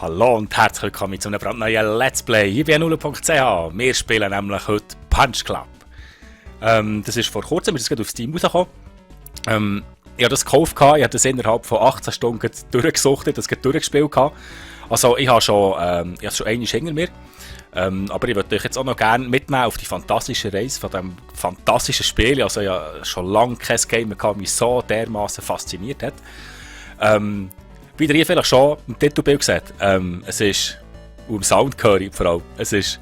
Hallo und herzlich willkommen zu einem brandneuen Let's Play hier bei null.ch. Wir spielen nämlich heute Punch Club. Das ist vor kurzem, ist gerade auf Steam rausgekommen. Ich habe das gekauft, ich habe das innerhalb von 18 Stunden durchgesuchtet, das durchgespielt. Also ich habe schon einmal hinter mir. Aber ich würde euch jetzt auch noch gerne mitnehmen auf die fantastische Reise von diesem fantastischen Spiel. Also ich habe schon lange kein Game gehabt, mich so dermaßen fasziniert hat. Wie ihr hier vielleicht schon im Titelbild seht, es ist, und im Sound höre ich vor allem, es ist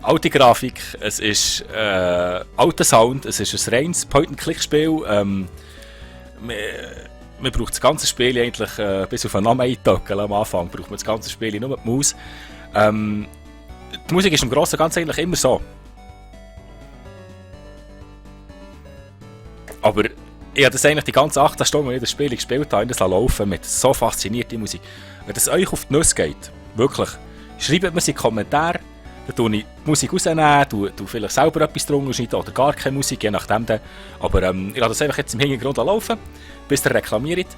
alte Grafik, es ist alter Sound, es ist ein reines Point-and-Click-Spiel. Man braucht das ganze Spiel eigentlich bis auf den Namen eintacken. Am Anfang braucht man das ganze Spiel nur mit der Maus. Die Musik ist im Großen und Ganzen eigentlich immer so. Aber ich habe das eigentlich die ganzen 18 Stunden, als ich das Spiel gespielt habe, das laufen mit so faszinierter Musik. Wenn es euch auf die Nüsse geht, wirklich, schreibt mir in die Kommentare, dann tue ich die Musik rausnehmen, tue vielleicht selber etwas drunter schneiden oder gar keine Musik, je nachdem. Aber ich lasse das einfach jetzt im Hintergrund laufen, bis ihr reklamiert.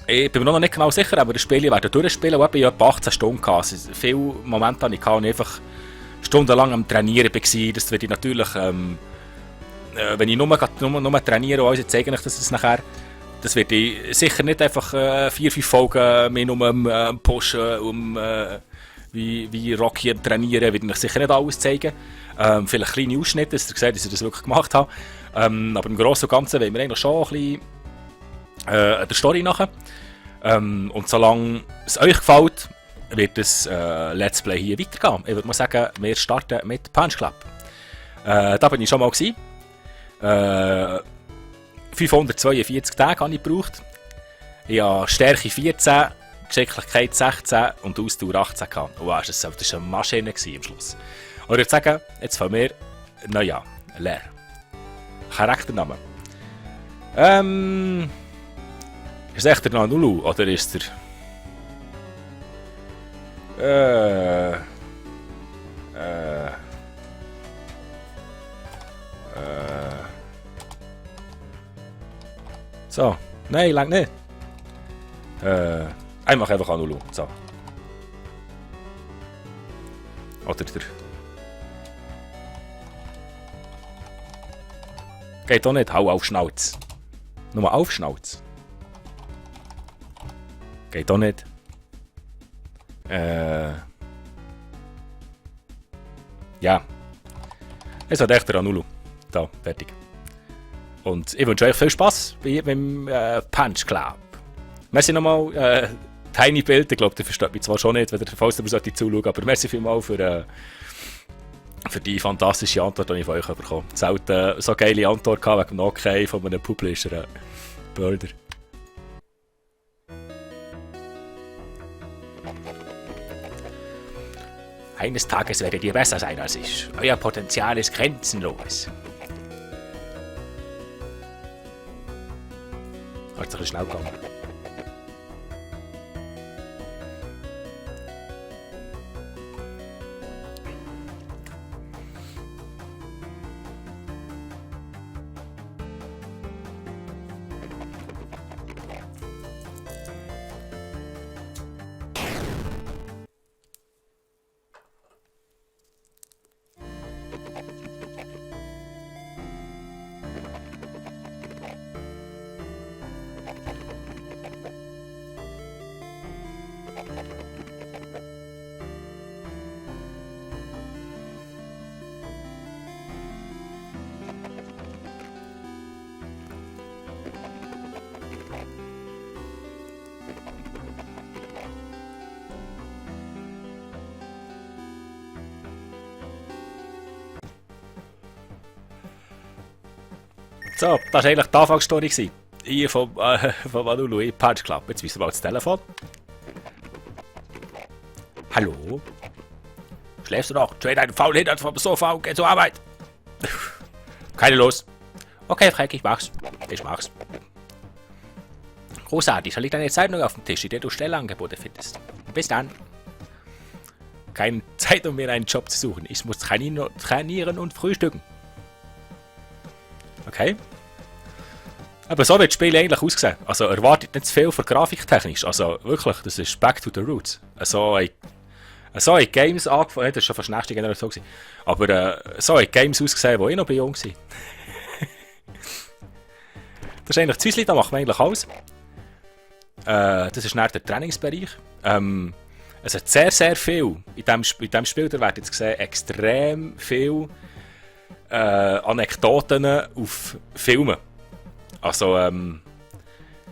Ich bin mir noch nicht genau sicher, aber das Spiel werde durchspielen, und ich etwa 18 Stunden hatte. Also viele Momente hatte ich einfach stundenlang am Trainieren war. Das werde ich natürlich, wenn ich nur trainiere und euch zeige ich das nachher, das werde ich sicher nicht einfach 4-5 Folgen mehr nur pushen, wie Rocky am Trainieren, werde ich sicher nicht alles zeigen. Vielleicht kleine Ausschnitte, dass ihr seht, dass ich das wirklich gemacht habe. Aber im Großen und Ganzen wollen wir eigentlich schon ein bisschen der Story nachher. Und solange es euch gefällt, wird das Let's Play hier weitergehen. Ich würde mal sagen, wir starten mit Punch Club. Da bin ich schon mal gewesen. 542 Tage habe ich gebraucht. Ich habe Stärke 14, Geschicklichkeit 16 und Ausdauer 18 gehabt. Wow, das war eine Maschine am Schluss. Und ich würde sagen, jetzt fangen wir neu an. Leer. Charaktername. Ist es echt der Nanulu oder ist der... So, nein, lang nicht. Ich mache einfach Nanulu. So. Oder der... Geht doch nicht, hau auf Schnauz. Nur auf Schnauz. Geht doch nicht. Ja. Es hat echt der Anulu. Da, fertig. Und ich wünsche euch viel Spaß beim Punch Club. Merci nochmal. Tiny Bild, ich glaube, ihr versteht mich zwar schon nicht, wenn ihr falls ihr zuschauen, aber merci vielmals für die fantastische Antwort, die ich von euch bekommen habe. Selten so geile Antwort gehabt wegen dem Okay von einem Publisher. Bilder. Eines Tages werdet ihr besser sein als ich. Euer Potenzial ist grenzenlos. Hat ein bisschen schnell gegangen. So, das war eigentlich die Anfangsstory. Hier von Manulu in Punch Club. Jetzt wissen wir mal das Telefon. Hallo? Schläfst du noch? Dreh deinen faulen Hintern vom Sofa und geh zur Arbeit. Keine Lust. Okay, Frank, ich mach's. Ich mach's. Großartig, da liegt eine Zeitung auf dem Tisch, in der du Stellenangebote findest. Bis dann. Keine Zeit, um mir einen Job zu suchen. Ich muss trainieren und frühstücken. Okay. Aber so wird das Spiel eigentlich aussehen. Also erwartet nicht zu viel von grafiktechnisch. Also wirklich, das ist back to the roots. So in Games angefangen, das war schon fast die nächste Generation. Aber so in Games ausgesehen, wo ich noch jung war. Das ist eigentlich das Häuschen, da macht man eigentlich alles. Das ist dann der Trainingsbereich. Es hat sehr, sehr viel. In diesem Spiel, da werdet jetzt sehen, extrem viel Anekdoten auf Filmen. Also,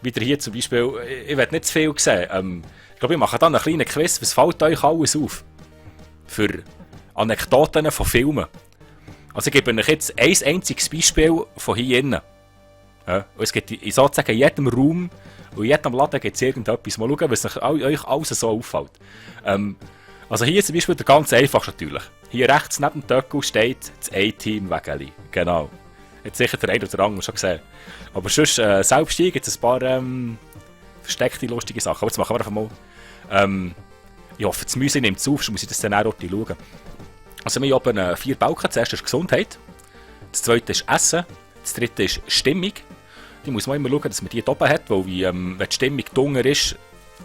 wieder hier zum Beispiel, ich werde nicht zu viel sehen. Ich glaube, ich mache dann einen kleinen Quiz. Was fällt euch alles auf? Für Anekdoten von Filmen. Also, ich gebe euch jetzt ein einziges Beispiel von hier innen. Ja, es gibt in sozusagen jedem Raum und in jedem Laden gibt es irgendetwas. Mal schauen, was euch alles so auffällt. Also hier zum Beispiel der ganz einfach natürlich. Hier rechts neben dem Töckel steht das A-Team-Wägeli. Genau. Jetzt sicher der eine oder andere schon gesehen. Aber sonst, selbst hier gibt es ein paar versteckte, lustige Sachen. Aber jetzt machen wir einfach mal. Ich hoffe, das Müsse nimmt es auf, sonst muss ich das dann auch schauen. Also wir haben oben 4 Balken. Das erste ist Gesundheit. Das zweite ist Essen. Das dritte ist Stimmung. Die muss man immer schauen, dass man die oben hat, weil wenn die Stimmung dunger ist,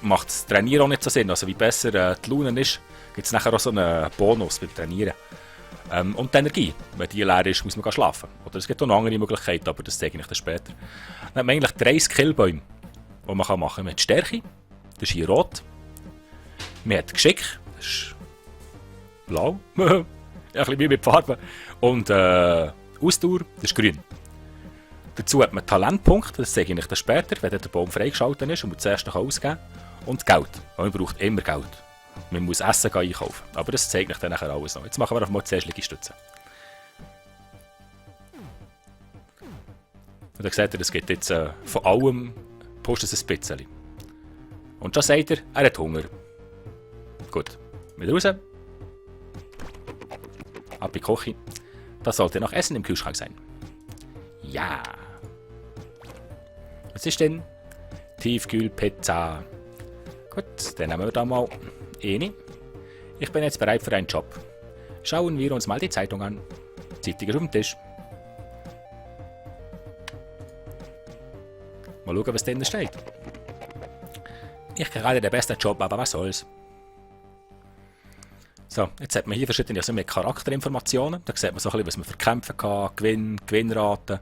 macht das Trainieren auch nicht so Sinn. Also wie besser die Laune ist, gibt es nachher auch so einen Bonus beim Trainieren. Und die Energie. Wenn die leer ist, muss man schlafen. Oder es gibt auch noch andere Möglichkeiten, aber das zeige ich dann später. Dann hat man eigentlich 3 Skillbäume, die man machen kann. Man hat Stärke, das ist hier rot. Man hat Geschick, das ist blau. Ja, ein bisschen mehr mit Farben. Und Ausdauer, das ist grün. Dazu hat man Talentpunkte, das zeige ich dann später, wenn der Baum freigeschaltet ist und man zuerst noch ausgeben kann. Und Geld, weil man braucht immer Geld. Man muss Essen einkaufen, aber das zeige ich dann nachher alles noch. Jetzt machen wir einfach mal zuerst Liegestütze. Und dann seht ihr, es geht jetzt von allem, pusht es ein bisschen. Und schon sagt er hat Hunger. Gut, wieder raus. Ab in die Küche. Da sollte noch Essen im Kühlschrank sein. Ja. Was ist denn? Tiefkühlpizza. Gut, dann nehmen wir da mal eine. Ich bin jetzt bereit für einen Job. Schauen wir uns mal die Zeitung an. Die Zeitung ist auf dem Tisch. Mal schauen, was drin steht. Ich gerade der beste Job, aber was soll's. So, jetzt hat man hier verschiedene also mit Charakterinformationen. Da sieht man so ein bisschen, was man für Kämpfe kann, Gewinnraten.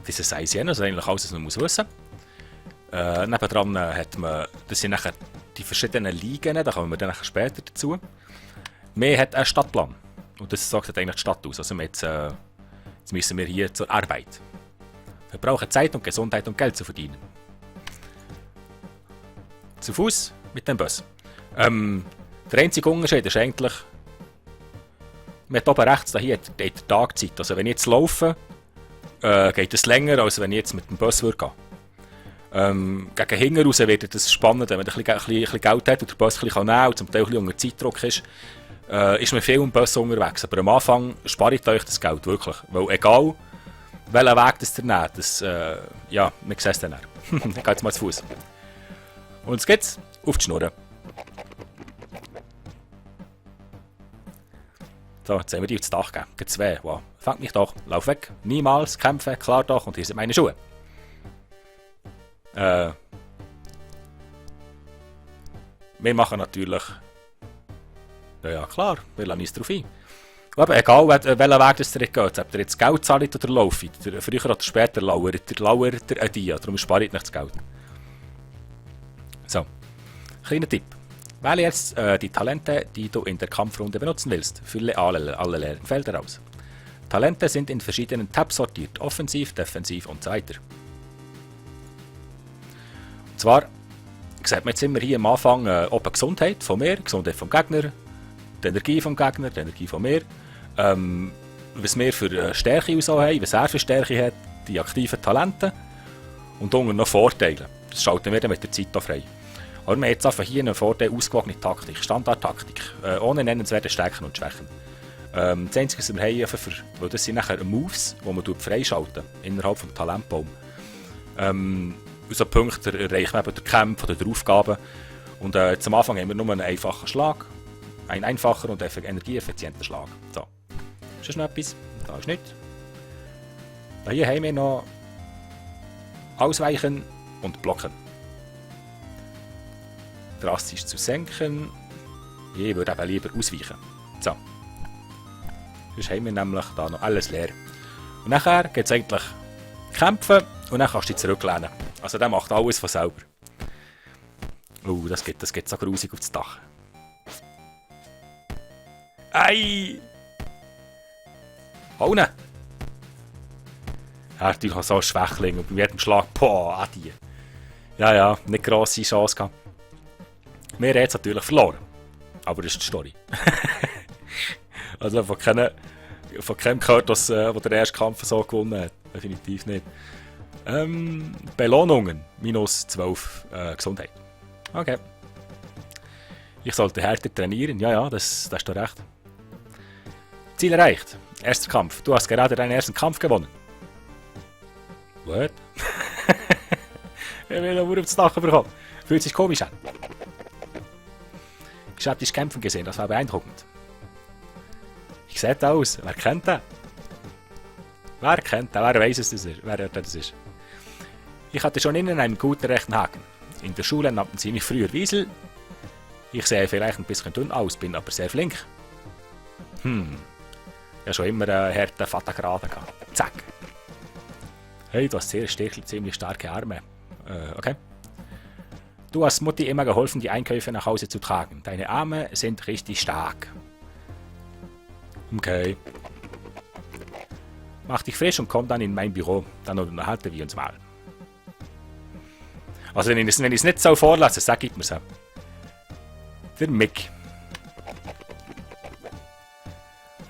Dieses Eisen, also eigentlich alles, was man muss wissen. Nebendran hat man, das sind nachher die verschiedenen Ligen, da kommen wir dann später dazu. Man hat einen Stadtplan. Und das sagt eigentlich die Stadt aus. Also jetzt müssen wir hier zur Arbeit. Wir brauchen Zeit und Gesundheit, um Geld zu verdienen. Zu Fuß mit dem Bus. Der einzige Unterschied ist eigentlich, man hat oben rechts hier die Tagzeit. Also wenn ich jetzt laufe, geht es länger, als wenn ich jetzt mit dem Bus würde gehen. Gegen hinten raus wird es spannend, wenn man ein bisschen Geld hat und der Bus ein bisschen nehmen kann und zum Teil ein bisschen unter Zeitdruck ist man viel im Bus unterwegs. Aber am Anfang spart euch das Geld wirklich. Weil egal, welchen Weg das ihr nehmt, das, ja, man sieht es dann. Dann geht es mal zu Fuß. Und jetzt geht's auf die Schnur. So, jetzt haben wir die aufs Dach gegeben. Geht 2. Wow. Fangt mich doch. Lauf weg. Niemals kämpfen. Klar doch. Und hier sind meine Schuhe. Wir machen natürlich... Ja klar, wir lassen uns darauf ein. Aber egal, welchen Weg das ihr geht, ob ihr jetzt Geld zahlt oder lauft, früher oder später lauert ihr ein Dia. Darum spart ihr nicht das Geld. So, kleiner Tipp. Wähle jetzt die Talente, die du in der Kampfrunde benutzen willst. Fülle alle leeren Felder aus. Talente sind in verschiedenen Tabs sortiert. Offensiv, defensiv und so weiter. Und zwar sieht man jetzt immer hier am Anfang oben Gesundheit von mir, Gesundheit vom Gegner, die Energie vom Gegner, die Energie von mir. Was wir für Stärke und so haben, was er für Stärke hat, die aktiven Talente und unten noch Vorteile. Das schalten wir dann mit der Zeit auch frei. Aber wir haben jetzt einfach hier einen Vorteil, ausgewogene Taktik, Standardtaktik, ohne nennenswerte Stärken und Schwächen. Das Einzige, was wir haben, weil das sind nachher Moves, die man freischalten innerhalb des Talentbaums. Unsere Punkte erreichen wir eben durch Kämpfe oder durch Aufgaben. Und jetzt am Anfang haben wir nur einen einfachen Schlag, einen einfacher und energieeffizienten Schlag. So. Ist das noch etwas? Da ist nichts. Hier haben wir noch Ausweichen und Blocken. Drastisch zu senken. Ich würde eben lieber ausweichen. So. Sonst haben wir nämlich da noch alles leer. Und nachher geht es eigentlich kämpfen und dann kannst du dich zurücklehnen. Also der macht alles von selber. Das geht so grusig auf das Dach. Ei! Hauen! Er hat natürlich auch so ein Schwächling und bei jedem Schlag, boah, die. Ja, nicht grosse Chance gehabt. Wir haben jetzt natürlich verloren. Aber das ist die Story. Also von keinem gehört, dass der erste Kampf so gewonnen hat. Definitiv nicht. Belohnungen. Minus 12 Gesundheit. Okay. Ich sollte härter trainieren. Ja, das ist doch recht. Ziel erreicht. Erster Kampf. Du hast gerade deinen ersten Kampf gewonnen. What? Ich will nur auf das Dach bekommen. Fühlt sich komisch an. Ich habe dich kämpfen gesehen, das war beeindruckend. Ich sehe aus. Wer kennt den? Wer kennt den? Wer weiß es, wer das ist? Ich hatte schon innen einen guten rechten Haken. In der Schule nannten sie mich früher Wiesel. Ich sehe vielleicht ein bisschen dünn aus, bin aber sehr flink. Ja, schon immer einen harten Vatergraden gehabt. Zack. Hey, du hast sehr ziemlich starke Arme. Okay. Du hast Mutti immer geholfen, die Einkäufe nach Hause zu tragen. Deine Arme sind richtig stark. Okay. Mach dich frisch und komm dann in mein Büro. Dann unterhalten wir uns mal. Also wenn ich es nicht so vorlasse, sag ich mir's. Der Mick.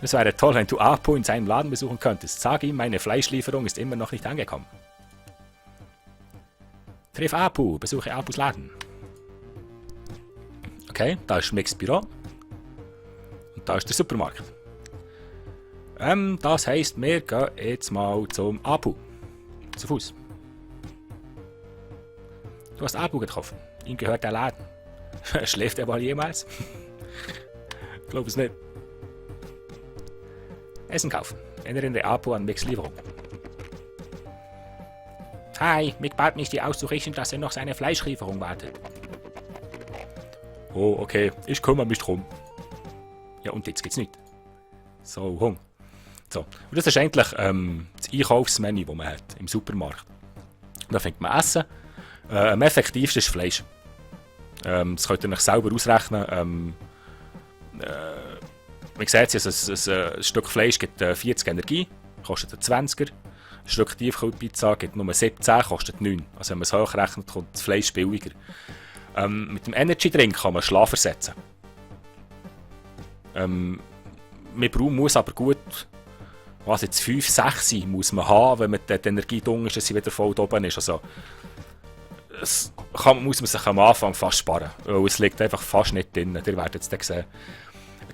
Es wäre toll, wenn du Apu in seinem Laden besuchen könntest. Sag ihm, meine Fleischlieferung ist immer noch nicht angekommen. Triff Apu, besuche Apus Laden. Okay, da ist Micks Büro. Und da ist der Supermarkt. Das heisst, wir gehen jetzt mal zum Apu. Zu Fuß. Du hast Apu getroffen. Ihm gehört der Laden. Schläft er wohl jemals? Ich glaube es nicht. Essen kaufen. Erinnere Apu an Micks Lieferung. Hi, Mick bat mich, dir auszurichten, dass er noch seine Fleischlieferung wartet. Oh, okay. Ich kümmere mich drum. Ja, und jetzt geht's nicht. So, Hung. So. Und das ist eigentlich das Einkaufsmenü, das man hat im Supermarkt. Da fängt man Essen. Am effektivsten ist Fleisch. Das könnt ihr euch selber ausrechnen. Man sieht es, ein Stück Fleisch gibt 40 Energie, kostet 20er. Ein Stück Tiefkühlpizza gibt nur 17, kostet 9. Also wenn man es hochrechnet, kommt das Fleisch billiger. Mit dem Energy Drink kann man Schlaf ersetzen. Man muss aber gut, was jetzt 5, 6 muss man haben, wenn man die Energie dünn ist, dass sie wieder voll oben ist. Also, muss man sich am Anfang fast sparen, weil es liegt einfach fast nicht drin. Ihr werdet es dann sehen.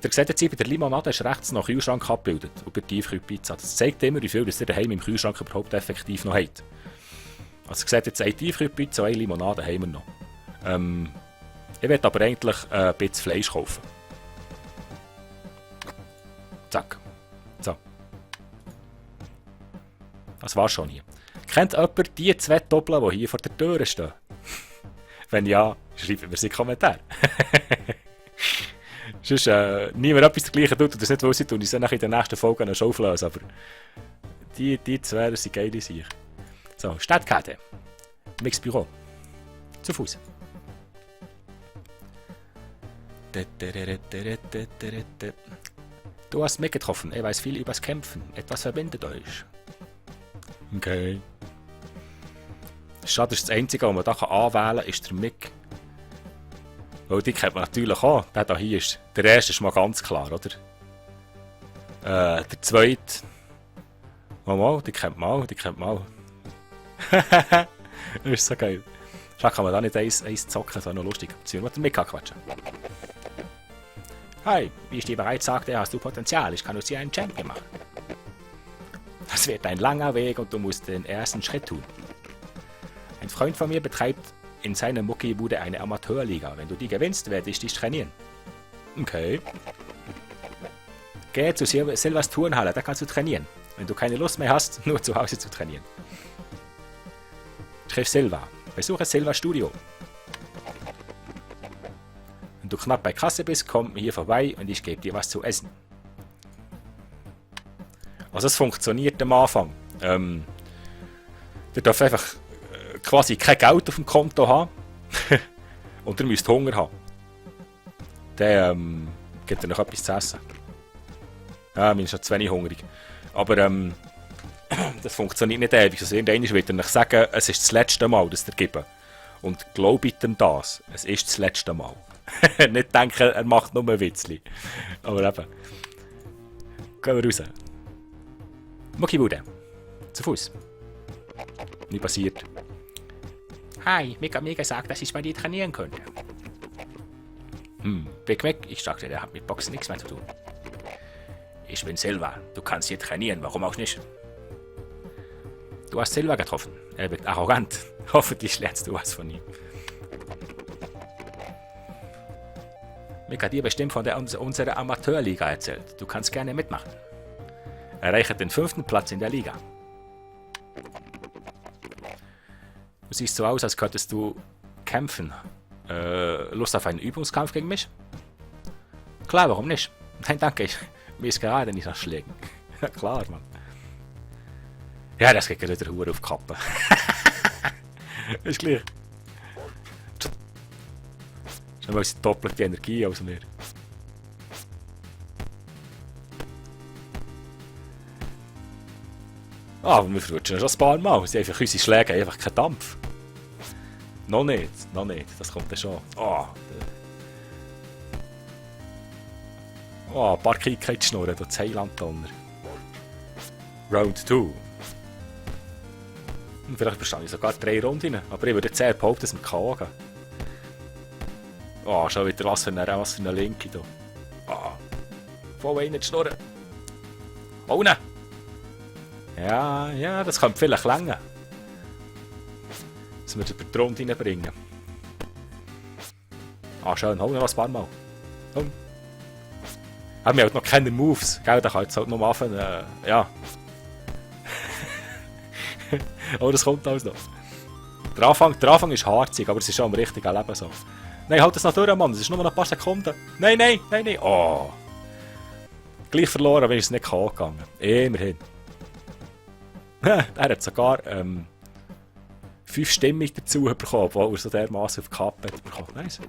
Ihr seht jetzt hier, bei der Limonade ist rechts noch Kühlschrank abgebildet, über die Tiefkühlpizza. Das zeigt immer, wie viel das ihr daheim im Kühlschrank überhaupt effektiv noch habt. Also ihr seht jetzt eine Tiefkühlpizza und eine Limonade haben wir noch. Ich werde aber eigentlich ein bisschen Fleisch kaufen. Zack. So. Das war's schon hier. Kennt jemand die 2 Doppeln, die hier vor der Tür stehen? Wenn ja, schreibt mir sie in die Kommentare. Sonst niemand etwas dergleichen tut und das nicht wissen, und ich soll in der nächsten Folge eine Show lösen, aber die 2 sind geile Sachen. So, Stadtkarte. Micks Büro. Zu Fuß. Du hast Mick getroffen, er weiß viel übers Kämpfen. Etwas verbindet euch. Okay. Schade, ist das Einzige, was man hier anwählen kann, ist der Mick. Weil die kennt man natürlich auch. Der hier ist. Der erste ist mal ganz klar, oder? Der zweite. Mal, die kennt man auch, Das ist so geil. Schau, kann man da nicht eins zocken, das ist noch lustig. Jetzt müssen wir den Mick quatschen. Hi, wie ich dir bereits sagte, hast du Potenzial. Ich kann aus dir einen Champion machen. Das wird ein langer Weg und du musst den ersten Schritt tun. Ein Freund von mir betreibt in seiner Muckibude eine Amateurliga. Wenn du die gewinnst, werde ich dich trainieren. Okay. Geh zu Silvers Turnhalle, da kannst du trainieren. wenn du keine Lust mehr hast, nur zu Hause zu trainieren. Triff Silva. Besuche Silva Studio. Wenn du knapp bei Kasse bist, komm hier vorbei und ich gebe dir was zu essen. Also es funktioniert am Anfang. Ihr dürft einfach quasi kein Geld auf dem Konto haben. Und ihr müsst Hunger haben. Dann gibt er noch etwas zu essen. Ja, mir ist schon zu wenig hungrig. Aber das funktioniert nicht ewig. Also irgendwann wird er euch sagen, es ist das letzte Mal, das ihr geben. Und glaubt ihm das. Es ist das letzte Mal. Nicht denken, er macht nur ein Witzli. Aber eben. Gehen wir raus. Muckibude. Zu Fuß. Nie passiert. Hi, Mika mir gesagt, dass ich bei dir trainieren könnte. Big Mac, ich sagte, der hat mit Boxen nichts mehr zu tun. Ich bin Silva, du kannst hier trainieren, warum auch nicht? Du hast Silva getroffen. Er wirkt arrogant. Hoffentlich lernst du was von ihm. Mick hat dir bestimmt von unserer Amateurliga erzählt. Du kannst gerne mitmachen. Erreiche den 5. Platz in der Liga. Du siehst so aus, als könntest du kämpfen. Lust auf einen Übungskampf gegen mich? Klar, warum nicht? Nein, danke, mir ist gerade nicht nach Schlägen. Ja, klar, Mann. Ja, das geht gerade der Hure auf die Kappe. Ist gleich. Schon mal doppelte Energie aus mir. Ah, aber wir verrutschen schon ein paar Mal. Unsere Schläge haben einfach keinen Dampf. Noch nicht. Das kommt dann schon. Ein paar Kicker in die Schnur, da Zeilandtonner. Round 2. Vielleicht verstehe ich sogar 3 Runden, aber ich würde jetzt eher behaupten, dass wir K.O. gehen. Schon wieder was für eine Linke hier. Voll rein in die Schnur. Oh ne! Ja, das könnte vielleicht länger. Dass wir den Patron reinbringen. Schön, hol noch ein paar Mal. Komm. Wir haben noch keine Moves, gell? Da kann jetzt halt noch mal anfangen, ja. Das kommt alles noch. Der Anfang ist harzig, aber es ist schon am richtigen Leben so. Nein, halt das noch durch, Mann, das ist nur noch ein paar Sekunden. Nein. Gleich verloren, wenn es nicht gegangen. Immerhin. Er hat sogar 5 Stimmen dazu bekommen, obwohl er so dermaßen auf die Kappe hat bekommen. Nice.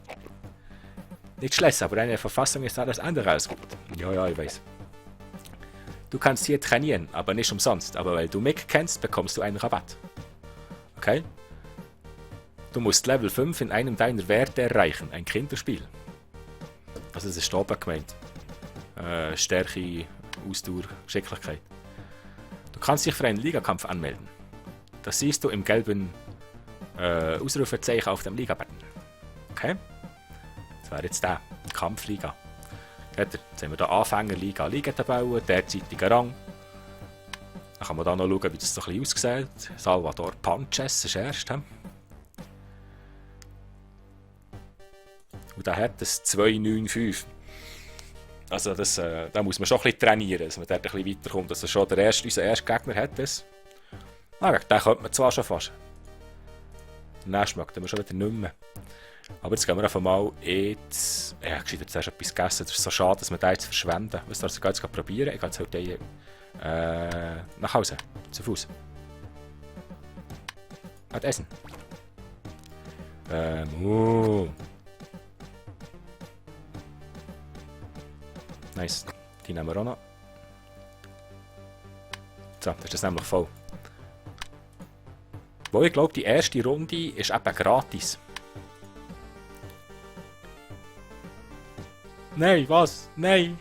Nicht schlecht, aber in der Verfassung ist alles andere als gut. Ja, ich weiß. Du kannst hier trainieren, aber nicht umsonst. Aber weil du Mick kennst, bekommst du einen Rabatt. Okay? Du musst Level 5 in einem deiner Werte erreichen. Ein Kinderspiel. Also das ist da oben gemeint. Stärke, Ausdauer, Geschicklichkeit. Du kannst dich für einen Ligakampf anmelden. Das siehst du im gelben Ausrufezeichen auf dem Liga-Button. Okay? Das wäre jetzt der Kampfliga. Jetzt haben wir hier Anfängerliga, Ligatabelle, derzeitiger Rang. Dann kann man da noch schauen, wie das so ein bisschen aussieht. Salvador Panches ist erst. Und der hat das 295. Also da muss man schon ein bisschen trainieren, dass man dort ein bisschen weiterkommt. Dass er schon unser erster Gegner hat. Das. Den könnte man zwar schon fast. Den nächsten möchten wir schon wieder nicht mehr. Aber jetzt gehen wir einfach mal jetzt... Ja, gescheiter zuerst etwas gegessen. Das ist so schade, dass wir den jetzt verschwenden. Was soll ich jetzt probieren? Ich gehe jetzt heute nach Hause. Zu Fuß. Essen. Nice. Die nehmen wir auch noch. So, das ist das nämlich voll. Wo ich glaube, die erste Runde ist eben gratis. Nein, was? Nein!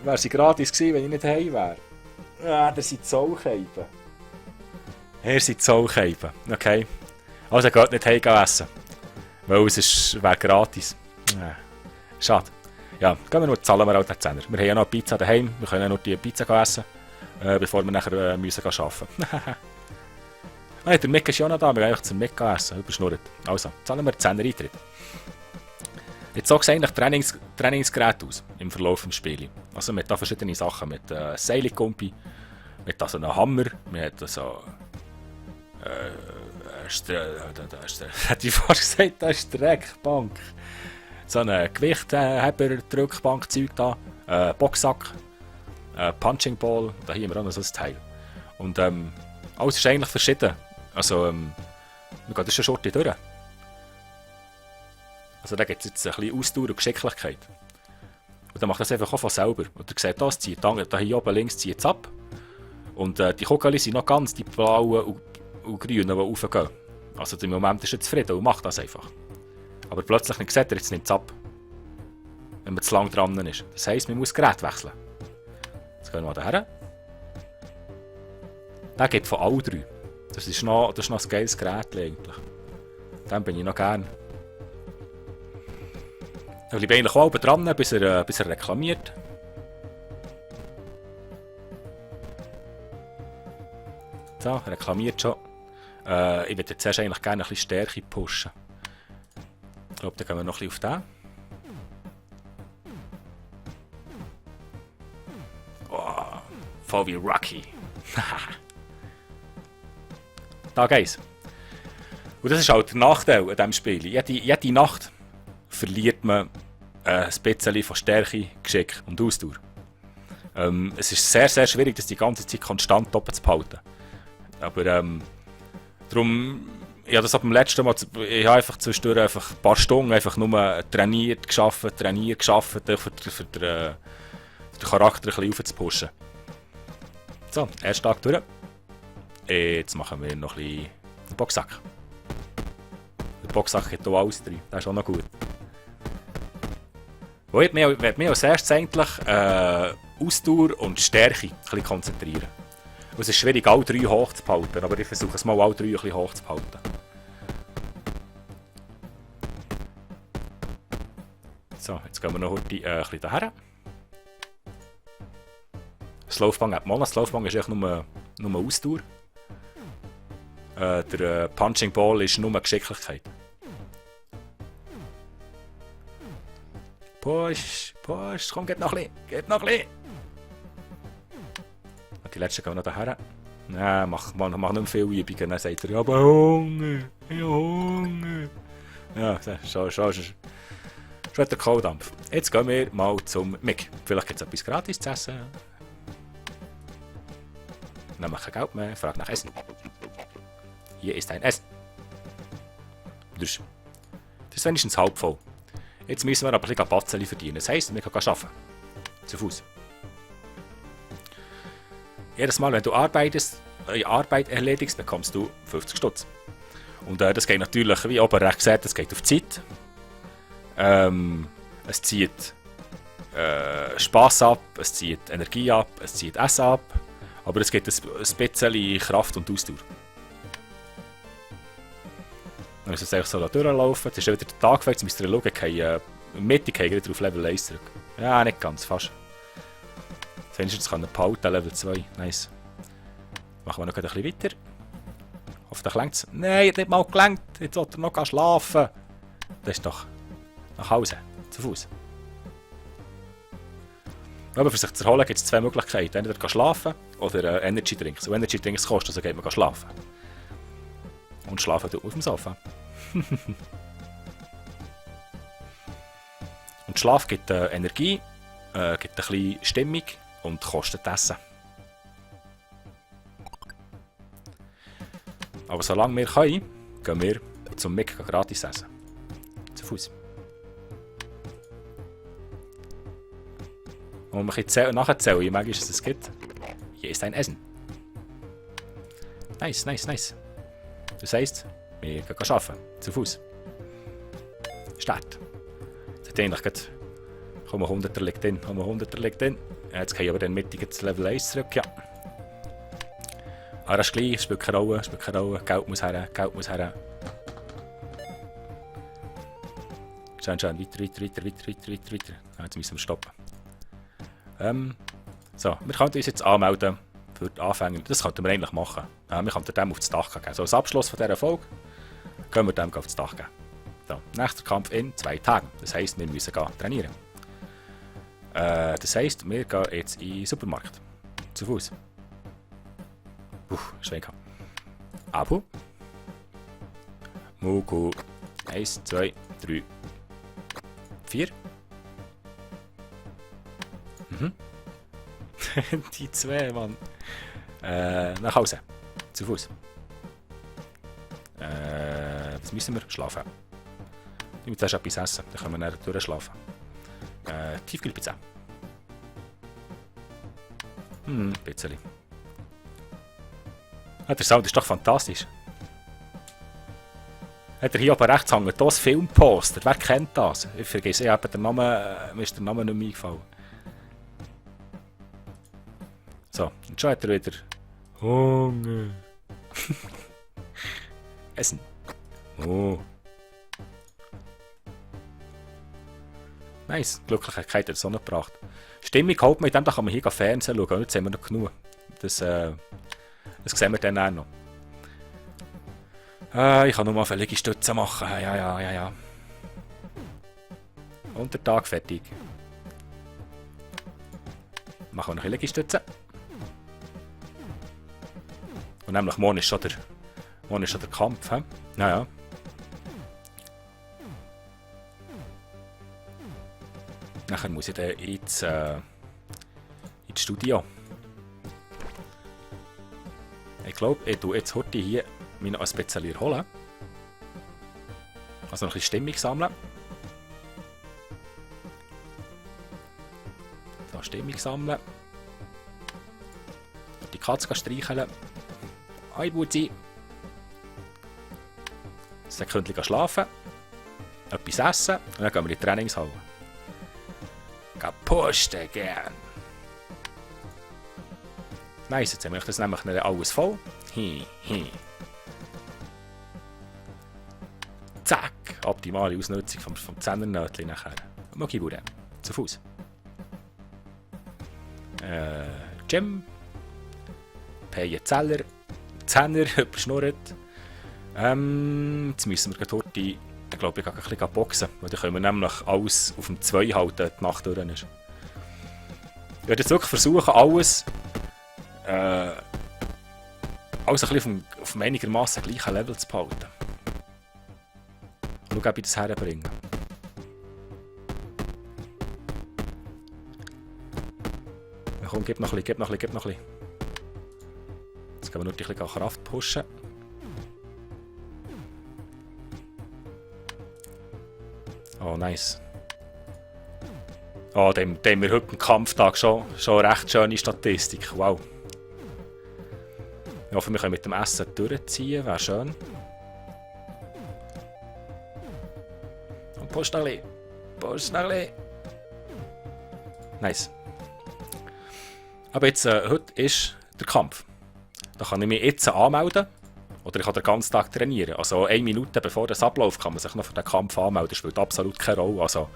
Wäre sie gratis gewesen, wenn ich nicht heim wäre? Das sind Zollkeiben. Hier sind Zollkeiben. Okay. Also geht nicht heim essen. Weil es wäre gratis. Schade. Ja, gehen wir nur, zahlen wir auch den 10er. Wir haben ja noch eine Pizza daheim. Wir können nur die Pizza essen, bevor wir nachher müssen arbeiten. Nein, der Mick ist ja noch da. Wir gehen einfach zum Mick essen. Überschnurrt. Also, zahlen wir den 10er Eintritt. Jetzt sieht es eigentlich Trainingsgerät aus im Verlauf des Spiels. Also man hat da verschiedene Sachen, mit Seilgumpi, mit so einem Hammer, man hat so hätte ich fast gesagt, das ist Streckbank. So eine Gewichtheber, Drückbank-Zeug da, Boxsack, Punching Ball, da hier haben wir auch noch so ein Teil. Und alles ist eigentlich verschieden. Also, wir gehen das schon Schurte durch. Also da gibt es jetzt ein bisschen Ausdauer und Geschicklichkeit. Und dann macht das einfach auch von selber. Und ihr seht, das zieht da hier oben links zieht es ab. Und die Kugeln sind noch ganz die blauen und grünen, die raufgehen. Also im Moment ist er zufrieden und macht das einfach. Aber plötzlich sieht er, jetzt nimmt es ab. Wenn man zu lang dran ist. Das heisst, man muss das Gerät wechseln. Jetzt gehen wir mal hierher. Der geht von all drei. Das ist noch ein geiles Gerät eigentlich. Den bin ich noch gern. Da bleibe ich eigentlich auch oben dran, bis er reklamiert. So, reklamiert schon. Ich würde jetzt zuerst eigentlich gerne ein bisschen Stärke pushen. Ich glaube, dann gehen wir noch ein bisschen auf den. Oh, voll wie Rocky. Da geht's. Und das ist halt der Nachteil an diesem Spiel. Jede Nacht verliert man ein bisschen von Stärke, Geschick und Ausdauer. Es ist sehr, sehr schwierig, das die ganze Zeit konstant oben zu behalten. Aber darum, ich habe das ab dem letzten Mal, ich habe einfach zwischendurch einfach ein paar Stunden einfach nur trainiert, geschafft, für den Charakter ein bisschen aufzupushen. So, erster Tag durch. Jetzt machen wir noch ein bisschen den Boxsack. Der Boxsack hat hier alles drin, das ist auch noch gut. Ich werde mich als erstes eigentlich Ausdauer und Stärke ein bisschen konzentrieren. Es ist schwierig, alle drei hoch zu behalten, aber ich versuche es mal alle drei ein bisschen hoch zu behalten. So, jetzt gehen wir noch heute ein bisschen daher. Das Laufband hat man. Das Laufband ist echt nur Ausdauer. Der Punching Ball ist nur Geschicklichkeit. Push, komm, geht noch ein bisschen. Die letzten gehen wir noch daher. Nein, mach nicht mehr viele Übungen. Dann sagt er, ja, aber Hunger. Ja, schon hat der Kohldampf. Jetzt gehen wir mal zum Mick. Vielleicht gibt es etwas gratis zu essen. Dann mache ich kein Geld mehr, frage nach Essen. Hier ist ein Essen. Das ist wenigstens halb voll. Jetzt müssen wir aber ein bisschen Batzeli verdienen. Das heisst, wir können arbeiten. Zu Fuß. Jedes Mal, wenn du Arbeit erledigst, bekommst du 50 Stutz. Und das geht natürlich, wie oben rechts gesagt, das geht auf Zeit. Es zieht Spass ab, es zieht Energie ab, es zieht Essen ab. Aber es gibt ein bisschen Kraft und Ausdauer. Dann müssen wir es so durchlaufen. Jetzt ist wieder der Tag weg, jetzt müsst ihr schauen, Mitte gehen wir auf Level 1 zurück. Ja, nicht ganz, fast. Jetzt kann er behalten, Level 2. Nice. Machen wir noch ein bisschen weiter. Hoffentlich längt es. Nein, hat nicht mal gelangt. Jetzt will er noch schlafen. Das ist doch nach Hause, zu Fuß. Aber für sich zu erholen gibt es zwei Möglichkeiten. Entweder schlafen oder Energy Drinks. So Energy Drinks kostet, also geht man schlafen. Und schlafen tut man auf dem Sofa. Und Schlaf gibt Energie, gibt ein bisschen Stimmung und kostet Essen. Aber solange wir können, gehen wir zum Mick gratis essen. Zu Fuß. Und man kann nachzählen, je mehr es gibt. Hier ist ein Essen. Nice, nice, nice. Das heisst, wir gehen arbeiten. Zu Fuß. Start. Jetzt hat eigentlich gerade... Komm, 100er liegt drin. Jetzt gehen wir aber dann mittig zu Level 1 zurück, ja. Aber das ist gleich, es spielt keine Rolle. Geld muss her. Schön, weiter. Jetzt müssen wir stoppen. So, wir können uns jetzt anmelden für die Anfänger. Das könnten wir eigentlich machen. Wir könnten dem auf das Dach geben. So als Abschluss von dieser Folge können wir dem auf das Dach geben. So, nächster Kampf in 2 Tagen. Das heisst, wir müssen gehen trainieren. Das heisst, wir gehen jetzt in den Supermarkt. Zu Fuß. Schwenker. Abu. Muku. 1, 2, 3, 4. Die 2, Mann. Nach Hause. Zu Fuß. Was müssen wir? Schlafen. Ich muss zuerst etwas essen, dann können wir dann durchschlafen. Tiefkühlpizza. Ein bisschen. Der Sound ist doch fantastisch. Hat er hier oben rechts hängen, das Filmposter. Wer kennt das? Ich vergesse eben den Namen, mir ist der Name nicht mehr eingefallen. So, und schon hat er wieder Hunger. Essen. Oh. Nice, Glücklichkeit hat die Sonne gebracht. Stimmung halt mit dem, da kann man hier Fernsehen schauen. Jetzt haben wir noch genug. Das sehen wir dann auch noch. Ich kann nur mal viele Liegestütze machen. Ja. Und der Tag fertig. Machen wir noch ein Liegestütze. Und nämlich morgen ist schon der Kampf. He? Ja. Nachher muss ich dann ins Studio. Ich glaube, ich tue jetzt heute hier mich noch ein bisschen erholen. Also noch ein bisschen Stimmung sammeln. So, Stimmung sammeln. Die Katze streicheln. Hi, Buzi. Ein Sekündchen schlafen. Etwas essen. Und dann gehen wir in die Trainingshalle. Posten gern. Nice, jetzt haben wir das nämlich alles voll. Zack! Optimale Ausnutzung vom Zehner-Nötchen nachher. Mokibude. Zu Fuß. Gym. Paye Zeller. Zehner, überschnurrt. Jetzt müssen wir heute, ich glaube, ich gehe ein bisschen boxen. Weil dann können wir nämlich alles auf dem 2 halten, die Nacht durch ist. Ich werde jetzt wirklich versuchen, alles ein bisschen auf dem einigermaßen gleichen Level zu behalten. Schau, ob ich das herbringe. Komm, gib noch ein bisschen. Jetzt gehen wir nur ein bisschen Kraft pushen. Oh, nice. Oh, da haben wir heute am Kampftag schon recht schöne Statistik. Wow. Ich hoffe, wir können mit dem Essen durchziehen. Wäre schön. Und push noch ein bisschen. Nice. Aber jetzt, heute ist der Kampf. Da kann ich mich jetzt anmelden. Oder ich kann den ganzen Tag trainieren. Also 1 Minute bevor das abläuft, kann man sich noch für den Kampf anmelden. Das spielt absolut keine Rolle. Also,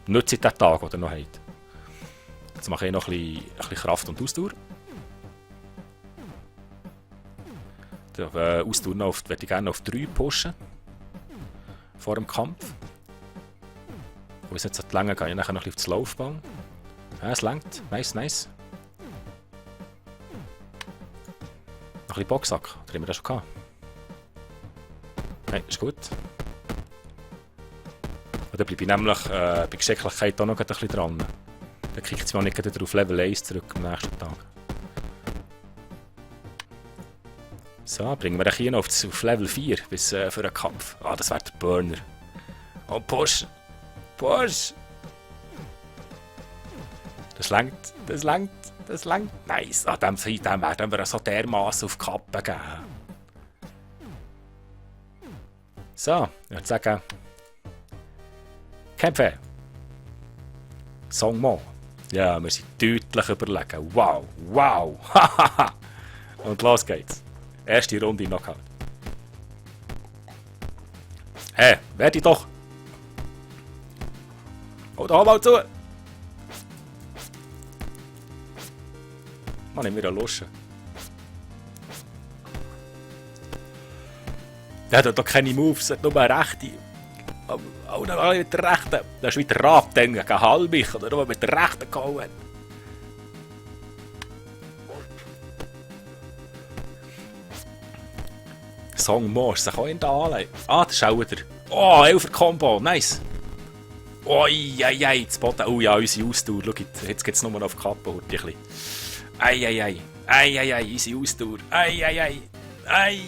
nützt den Tag, den ihr noch habt. Jetzt mache ich noch ein bisschen Kraft und Ausdauer. Die Ausdauer werde ich gerne auf 3 pushen. Vor dem Kampf. Wo es jetzt so lange gehe ich nachher noch ein bisschen auf das Laufbahn. Ja, es langt. Nice. Noch ein bisschen Boxsack. Oder haben wir das schon gehabt? Nein, ist gut. Und dann bleibe ich nämlich bei Geschicklichkeit auch noch ein bisschen dran. Dann kriegt es mich auch nicht wieder auf Level 1 zurück am nächsten Tag. So, bringen wir hier noch auf Level 4 bis für einen Kampf. Ah, das wäre der Burner. Oh, push! Das langt. Nice. Ah, dem werden wir so dermaßen auf die Kappe geben. So, ich würde sagen, Kämpfe. Songmo. Ja, wir sind deutlich überlegen. Wow. Und los geht's. Erste Runde Knockout. Hey, werde ich doch. Oh, da mal zu. Mann, ich wieder luschen. Der hat doch keine Moves, er hat nur eine rechte. Oh, dann mit der rechten. Das ist wie der Rab dann gegen Halbich, oder nur mit der rechten gehauen hat. Song Mo, ist sich auch in der anlegen. Ah, das ist auch wieder. Oh, 11er Combo, nice. Oh, ei, das Boden. Oh ja, unsere Ausdauer. Schau, jetzt geht es nur noch auf die Kappe. Ei, unsere Ausdauer. Ei.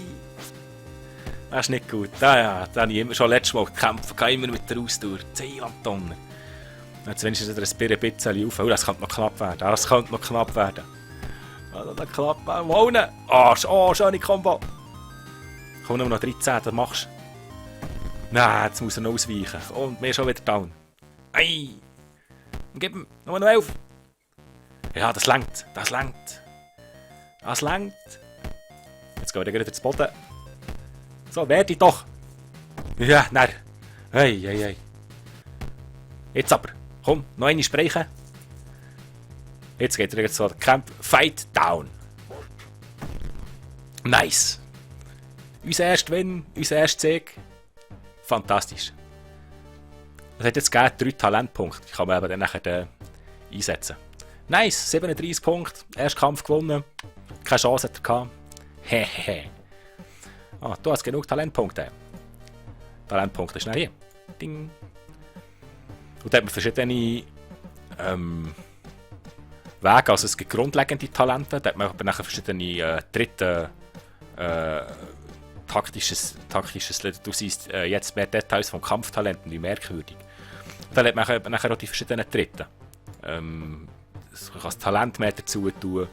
Das ist nicht gut. Da habe ich immer schon letztes Mal gekämpft. Immer mit der Ausdauer. 10 Tonnen. Jetzt wenigstens wieder ein bisschen auf. Oh, das könnte noch knapp werden. Das könnte noch knapp werden. Wohnen. Oh, schöne Combo. Komm, nur noch 13, das machst du. Nein, jetzt muss er noch ausweichen. Und wir schon wieder down. Ei! Gib ihm, nur noch 11. Ja, das langt. Das langt. Jetzt gehen wir wieder zu Boden. So, werde doch. Ja, nein. Ei. Jetzt aber. Komm, noch eine sprechen. Jetzt geht er zu Camp. Fight down. Nice. Unser erster Win, unser erster Sieg. Fantastisch. Es hat jetzt 3 Talentpunkte. Die kann man eben dann nachher einsetzen. Nice, 37 Punkte. Erster Kampf gewonnen. Keine Chance hat er gehabt. Hehehe. Ah, du hast genug Talentpunkte. Talentpunkte schnell hier. Ding. Und da hat man verschiedene Wege. Also es gibt grundlegende Talente. Da hat man aber nachher verschiedene dritte taktisches, du siehst jetzt mehr Details von Kampftalenten, wie merkwürdig. Und dann hat man nachher auch die verschiedenen Dritten. Du kannst Talent mehr dazu tun.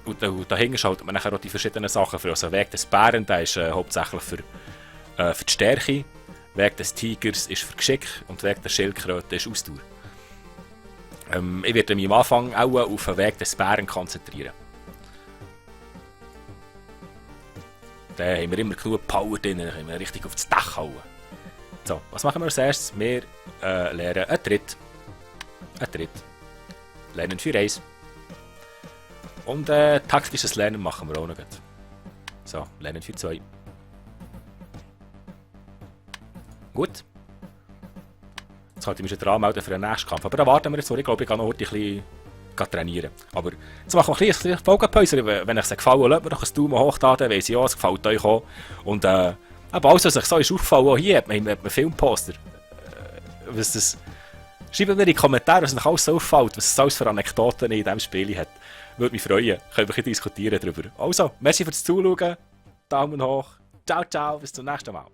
Und dahinter schaltet man nachher auch die verschiedenen Sachen für. Also Weg des Bären, der ist hauptsächlich für die Stärke. Weg des Tigers ist für Geschick und Weg der Schildkröte ist Ausdauer. Ich werde mich am Anfang auch auf den Weg des Bären konzentrieren. Da haben wir immer genug Power drin, dann können wir richtig auf das Dach hauen. So, was machen wir als erstes? Wir lernen einen Tritt. Lernen für 1. Und taktisches Lernen machen wir auch noch. So, lernen für 2. Gut. Jetzt könnte ich mich schon anmelden für den nächsten Kampf. Aber da warten wir jetzt, ich glaube, ich gehe noch heute ein bisschen trainieren. Aber jetzt machen wir ein bisschen Folgenpause. Wenn euch es gefallen hat, lasst mir doch ein Daumen hoch da, dann weiss ich auch, es gefällt euch auch. Und aber alles, was euch so ist aufgefallen, auch hier hat man Filmposter. Schreibt mir in die Kommentare, was euch alles so auffällt, was es alles für Anekdoten in diesem Spiel hat. Würde mich freuen. Können wir ein bisschen diskutieren darüber. Also, merci fürs Zuschauen. Daumen hoch. Ciao, bis zum nächsten Mal.